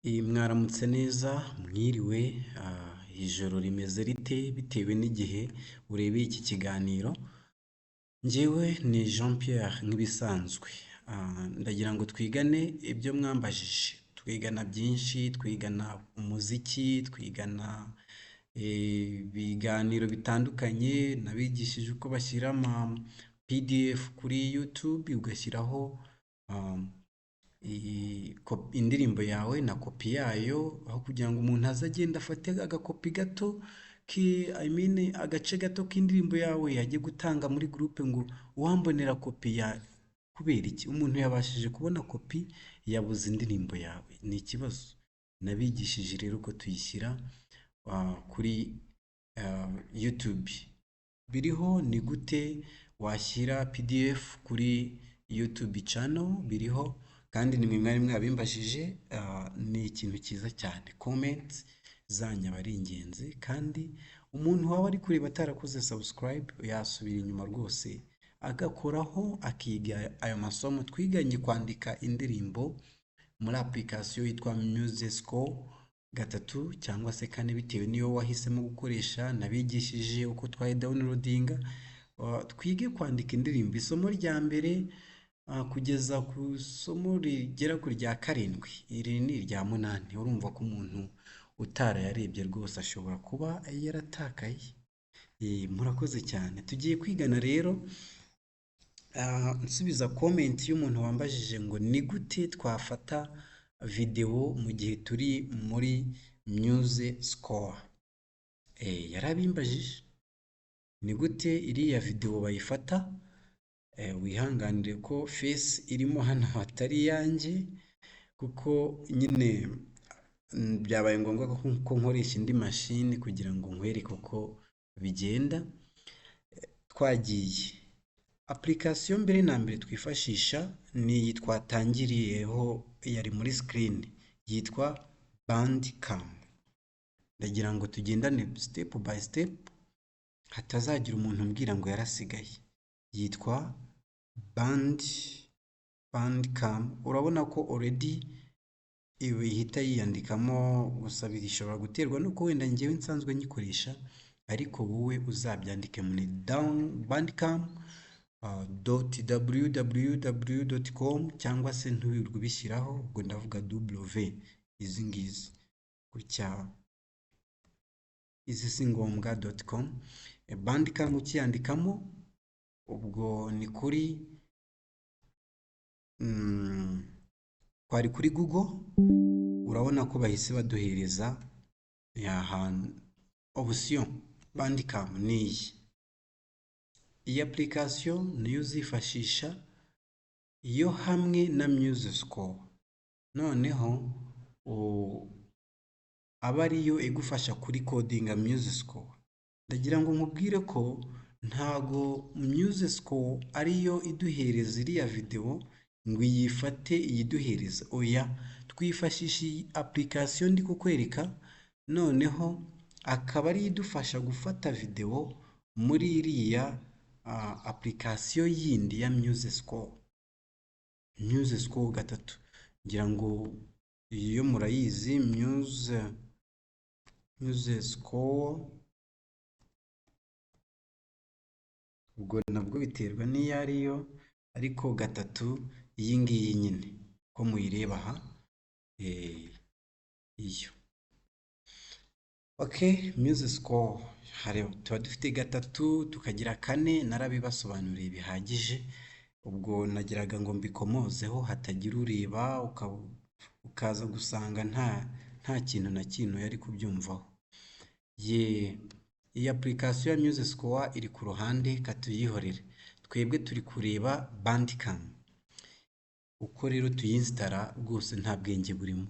Mwaramutse neza, mwiriwe, ijoro rimeze rite bitewe n'igihe urebeye iki kiganiro. Njyewe ni Jean Pierre nk'ibisanzwe. Ndagira ngo twigane ibyo mwambajije, twigana byinshi, twigana umuziki, twigana ibiganiro bitandukanye. Nabigishije uko bashyira ama PDF kuri YouTube, ugashyiraho indirimbo yawe na kopi yayo, aho kugira ngo umuntu aze agende afate agakopi gato, I mean agace gato k'indirimbo yawe, ajye gutanga muri groupe ngo uwambonera kopi ya. Kubera iki? Umuntu yabashije kubona kopi, yabuze indirimbo yawe, ni ikibazo. Nabigishije rero uko tuyishyira kuri YouTube, biriho. Ni gute washyira PDF kuri YouTube channel, biriho. Kandi nimwe mwari mwabimbajije, ni ikintu cyiza cyane. Comment zanyu aba ari ingenzi, kandi umuntu waba ari kureba atarakoze subscribe yasubira inyuma rwose agakoraho, akiga ayo masomo twiganye kwandika indirimbo muri application yitwa MuseScore 3 cyangwa se 4, bitewe n'iyo wahisemo gukoresha. Nabigishije uko twayidownloadinga, twige kwandika indirimbo, isomo rya mbere kugeza ku isomo rigera ku rya karindwi. Iri ni irya munani. Urumva ko umuntu utarayarebye rwose ashobora kuba yaratakaye. Murakoze cyane. Tugiye kwigana rero. Nsubiza comment y'umuntu wambajije ngo ni gute twafata videwo mu gihe turi muri MuseScore. Yarabimbajije, ni gute iriya videwo bayifata? Wihanganire ko face irimo hano atari iyanjye, kuko nyine byabaye ngombwa ko nkoresha indi mashini kugira ngo nkwereke uko bigenda. Twagiye. Application mbere na mbere twifashisha ni iyi twatangiriyeho, yari muri screen, yitwa Bandicam. Ndagira ngo tugendane step by step, hatazagira umuntu umbwira ngo yarasigaye. Yitwa Bandicam. Urabona ko already ibi ihita yiyandikamo, gusa bishobora guterwa nuko wenda njyewe nsanzwe nyikoresha, ariko wowe uzabyandike muri down bandicam.www.com, cyangwa se ntiwirirwe ubishyiraho. Ubwo ndavuga w izi ngizi gutya, izi si ngombwa .com. Bandicam ukiyandikamo, ubwo ni kuri twari kuri Google. Urabona ko bahise baduhereza ahantu option. Bandicam ni iyi. Iyi application niyo uzifashisha yo hamwe na MuseScore, noneho aba ariyo igufasha kurecordinga MuseScore. Ndagira ngo nkubwire ko ntago MuseScore ariyo iduhereza iriya videwo ngo iyifate iyiduhereza, oya. Twifashisha iyi application ndi kukwereka, noneho akaba ariyo idufasha gufata videwo muri iriya application yindi ya MuseScore, MuseScore 3. Ngira ngo iyo murayizi, MuseScore. Ubwo nabwo biterwa n'iyo ariyo, ariko 3 iyi ngiyi nyine ko muyireba aha, iyo. Okay, MuseScore hari, tuba dufite 3, tukagira 4. Narabibasobanuriye bihagije. Ubwo nagiraga ngo mbikomozeho, hatagira ureba ukaza gusanga nta kintu na kimwe yari kubyumvaho. Ye, iyi application ya MuseScore iri ku ruhande, katuyihorere. Twebwe turi kureba Bandicam. Uko rero tuyinstalla rwose nta bwenge burimo,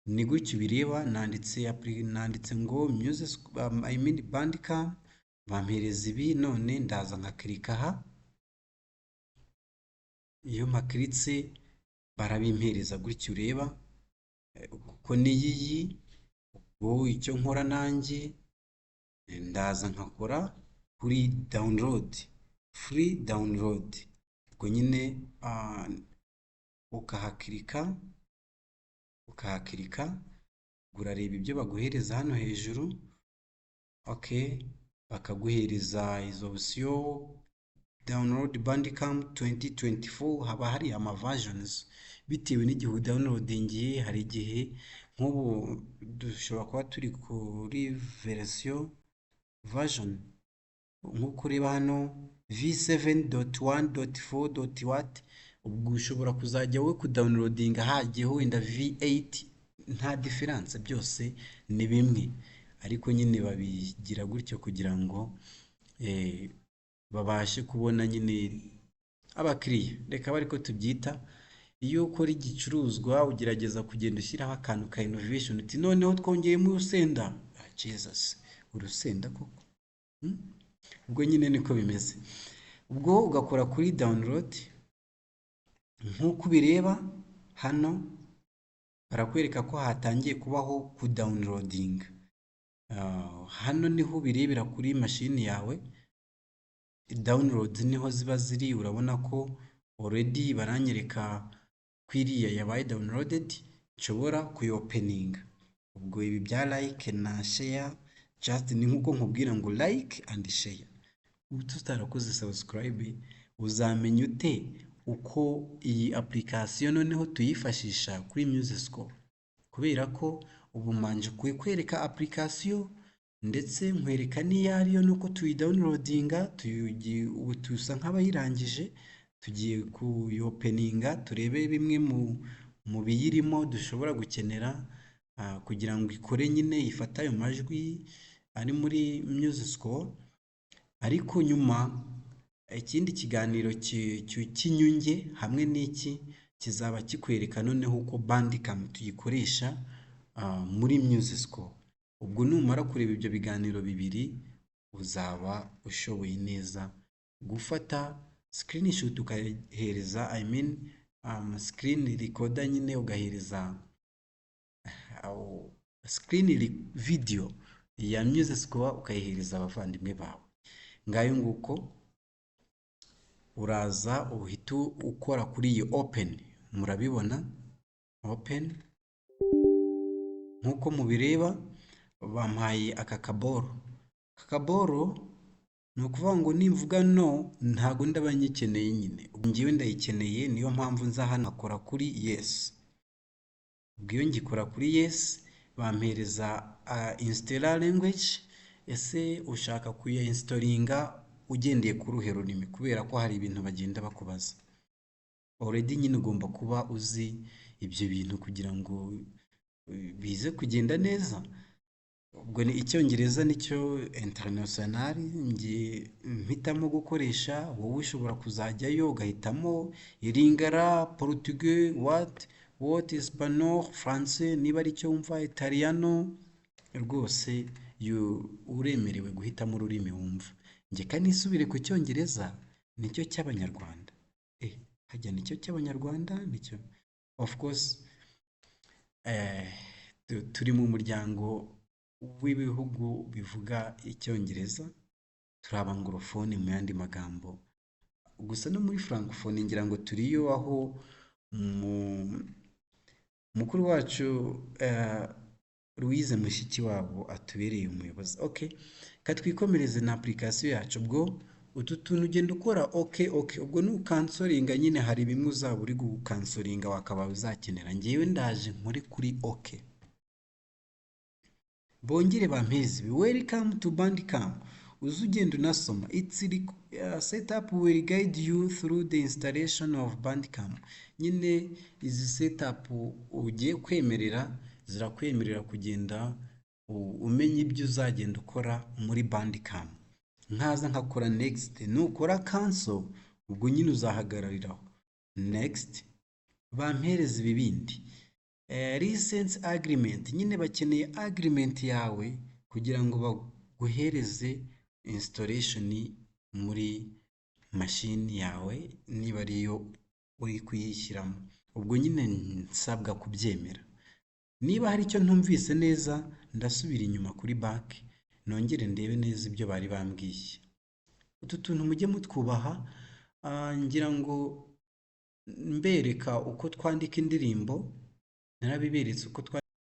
ni gutya ubireba. Nanditse ngo Muse, I mean Bandicam, bampereza ibi. None ndaza nkaclicka aha. Iyo mpaclickitse barabimpereza gutya ureba, kuko niyiyi. Ubwo icyo nkora nanjye, ndaza nkakora kuri download, free download. Ubwo nyine ukahaclicka. Ukahakirika, urareba ibyo baguhereza hano hejuru. Okay, bakaguhereza izo option: download Bandicam 2024. Haba hari ama versions bitewe n'igihe udownloadingiye. Hari igihe nk'ubu dushobora kuba turi kuri version, nk'uko ureba hano, v7.1.4 what. Ubwo ushobora kuzajya wowe kudownloadinga hagiyeho wenda v8, nta différence, byose ni bimwe. Ariko nyine babigira gutyo kugira ngo babashe kubona nyine abakiriya, reka bari ko tubyita. Iyo ukora igicuruzwa ugerageza kugenda ushyiraho akantu ka innovation, uti noneho twongeyemo urusenda. Ah, Jesus, urusenda koko! Ubwo nyine niko bimeze. Ubwo ugakora kuri download. Nk'uko ubireba hano, barakwereka ko hatangiye kubaho kudownloadinga. Hano niho ubirebera kuri mashini yawe, download niho ziba ziri. Urabona ko already baranyereka ko iriya yabaye downloaded, nshobora kuyopeninga. Ubwo ibi bya like na share, just ni nk'uko nkubwira ngo like and share. Ubu tutarakoze subscribe, uzamenya ute uko iyi application noneho tuyifashisha kuri Music Score? Kubera ko ubu mbanje kwereka application, ndetse nkwereka n'iyo ariyo nuko tuyidownloadinga. Ubu tusa nk'abayirangije, tugiye kuyopeninga turebe bimwe mu biyirimo dushobora gukenera kugira ngo ikore nyine, ifate ayo majwi ari muri Music Score. Ariko nyuma ikindi kiganiro cy'inyunge hamwe n'iki kizaba kikwereka noneho uko Bandicam tuyikoresha muri Music Score. Ubwo numara kureba ibyo biganiro bibiri, uzaba ushoboye neza gufata screenshot ukahereza, I mean screen recorder nyine, ugahereza screen video ya Music Score, ukayihereza abavandimwe bawe. Ngayo nguko, uraza uhita ukora kuri iyi open. Murabibona, open. Nk'uko mubireba, bampaye aka kaboro. Aka kaboro ni ukuvuga ngo nimvuga no, ntago ndaba nyikeneye nyine. Ngewe ndayikeneye, niyo mpamvu nza hano nkakora kuri yes. Ubwo iyo ngikora kuri yes, bampereza install language. Ese ushaka kuyinstallinga ugendeye ku ruhe rurimi? Kubera ko hari ibintu bagenda bakubaza. Already nyine ugomba kuba uzi ibyo bintu kugira ngo bize kugenda neza. Ubwo ni Icyongereza, nicyo international nge mpitamo gukoresha. Wowe ushobora kuzajyayo ugahitamo Ilingala, Portugais, what what, Espagnol, Français, niba ari cyo wumva, Italiyano. Rwose uremerewe guhitamo ururimi wumva. Njye kanisubire ku Cyongereza, nicyo cy'Abanyarwanda. Hajya nicyo cy'Abanyarwanda, nicyo, of course turi mu muryango w'ibihugu bivuga Icyongereza, turi Abanglophone mu yandi magambo. Gusa no muri Francophonie ngira ngo turiyo, aho mukuru wacu Louise Mushikiwabo atubereye umuyobozi. Okay, katwikomereze na application yacu. Ubwo utu tuntu ugenda ukora okay. Ubwo nukansoringa nyine, hari bimwe uzaba uri gukansoringa wakaba uzakenera. Ngewe ndaje nkore kuri okay, bongere bampeze ibi: "Welcome to Bandicam." Uze ugenda unasoma. It's setup will guide you through the installation of Bandicam. Nyine izi setup ugiye kwemerera zirakwemerera kugenda umenya ibyo uzagenda ukora muri Bandicam. Nkaza nkakora next. Nukora cancel, ubwo nyine uzahagarariraho. Next, bampereza ibi bindi, license agreement. Nyine bakeneye agreement yawe kugira ngo baguhereze installation muri mashini yawe, niba ariyo uri kuyishyiramo. Ubwo nyine nsabwa kubyemera. Niba hari icyo ntumvise neza, ndasubira inyuma kuri back, nongere ndebe neza ibyo bari bambwiye. Utu tuntu mujye mutwubaha. Ngira ngo mbereka uko twandika indirimbo. Narabiberetse uko twa